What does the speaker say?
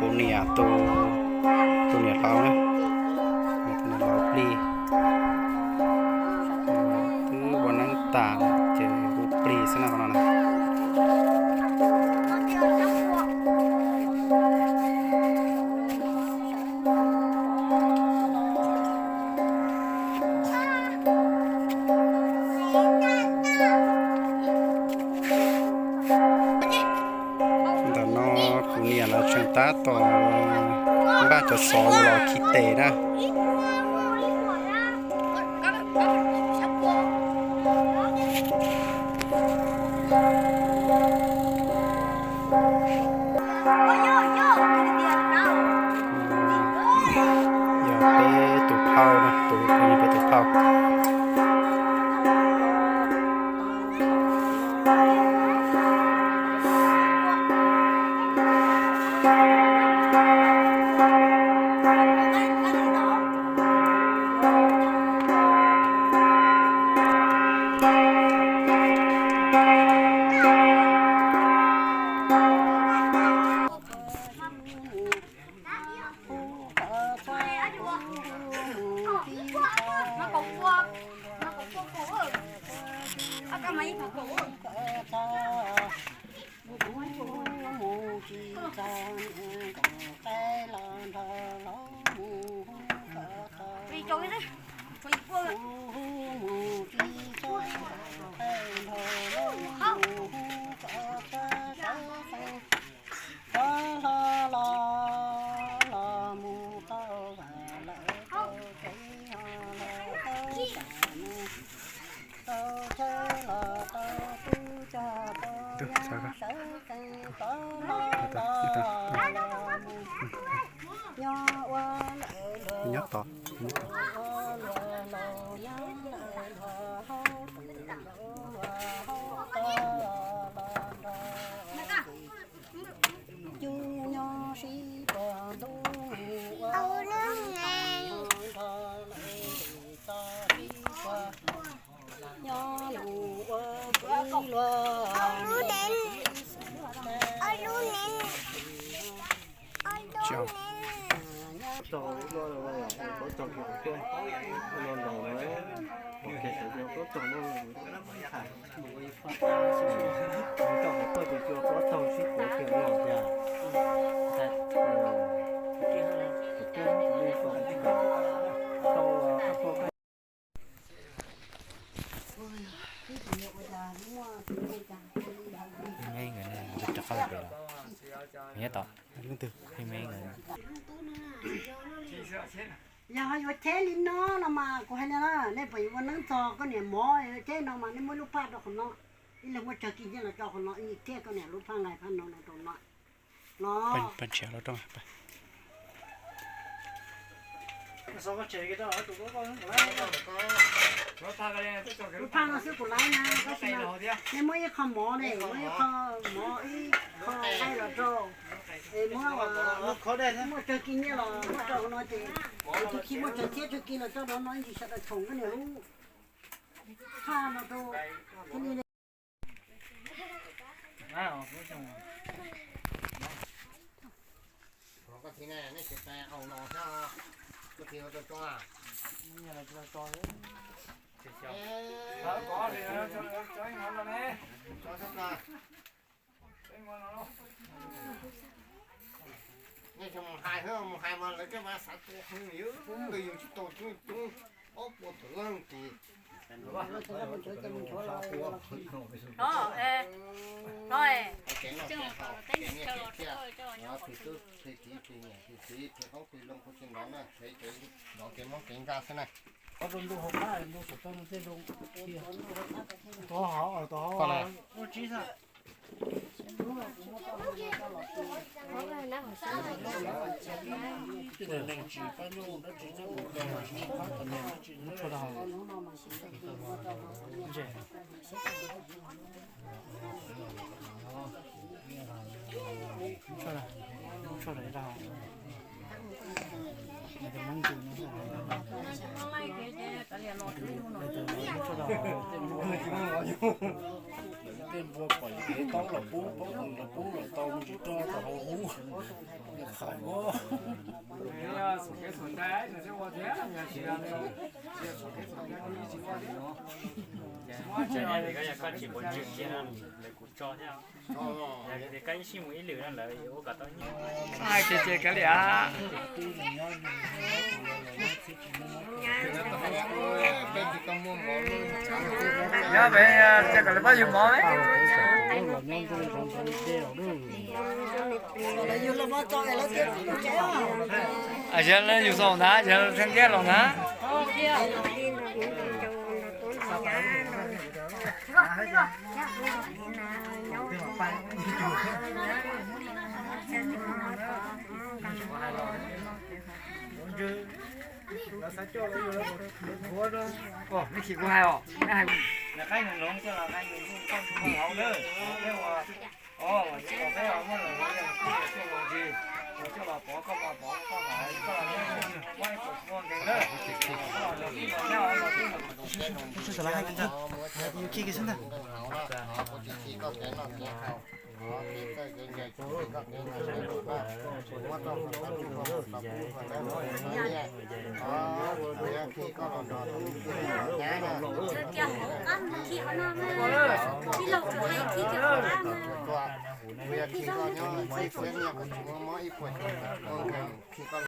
Tus niam, tus, tus niam laus na, tus niam laus plig, twb ua neeb tas ces hu plig xwb na qhov no na. Ntawm no kuv niam lawv tseem tab tom npaj cov xov los khi tes na. Yog peb tus phauj na, tus, yog peb tus phauj. Nyob tod, nyob tod. Ib me nkawd rov qab los pem los, nyob tod. Ib me nkawd. Yog ho yuav cheb li no no mas kuv hais li na, nej puas yuav ua neeb txog koj niam mov cheb no mas nej muab lub phaj rau qhov no, ib leeg muab tsawg kis nyiaj los rau qhov no, ib thiaj koj niam lub phaj nqaij phaj no no rau no. No. Lub phaj no xwb kuv laib na, tab sis mas nej muab ib qho mov ne, muab ib qho mov ib qho nqaij los rau, es muab muab tsawg kis nyiaj los muab rau no ces, tus khi muab tsawg txhiab tsawg kis los rau no ntsis sawv daws tshoom koj niam lub phaj no rau thiaj li. Nej tsis mus hais, mus hais mas lawv coj mas xav tua hwv yus, yus tsis tau coob coob ob puas tawm leej tis. Ces noj ces haus, ces nyiaj ces txiaj, tus tub txhia txiv txhia niam txhia txiv txhia qoob txhia loo kuj tsis ntov na, ces nov kev mob kev nkeeg xwb na. Qhov rau ntu hauv qab ntu saum toj no tej zoo. Tov hauv, tov hauv, lub tsib xwb. Npua pom kev taub los pub, pub los pub los tau me ntsis rog rau hauv hub. Qhais ua. Koj tsis npau ntsws kiag no, lawv kuv tso thiab. Yog tias koj ib sij mus ib lwm no lawv yuav ua kom tau nyiaj. Hais tias ces kav liam. Nyob pem, ces kom lawv pab yug mov. Yog lawv yug xaus ntag, yog lawv thiaj ntiab los ntag. Neb khi kuv hais os, neb hais. Qaib nus noog coj los hais nus ntuj toj ntu hauv lawm. Peb ua, o, peb muab lawm los yog tij coj los ntsis, coj los pov koj pov koj hais koj los muab ib puas muag nkees lawm. Cia hauv qab khi qhov no, tij laug tsuas hais khi kiag hauv qab no. Kuv yog khi koj nyob ib txhiab nyiaj kuv tsis muab mob ib puas tawm, muab nkees khi koj.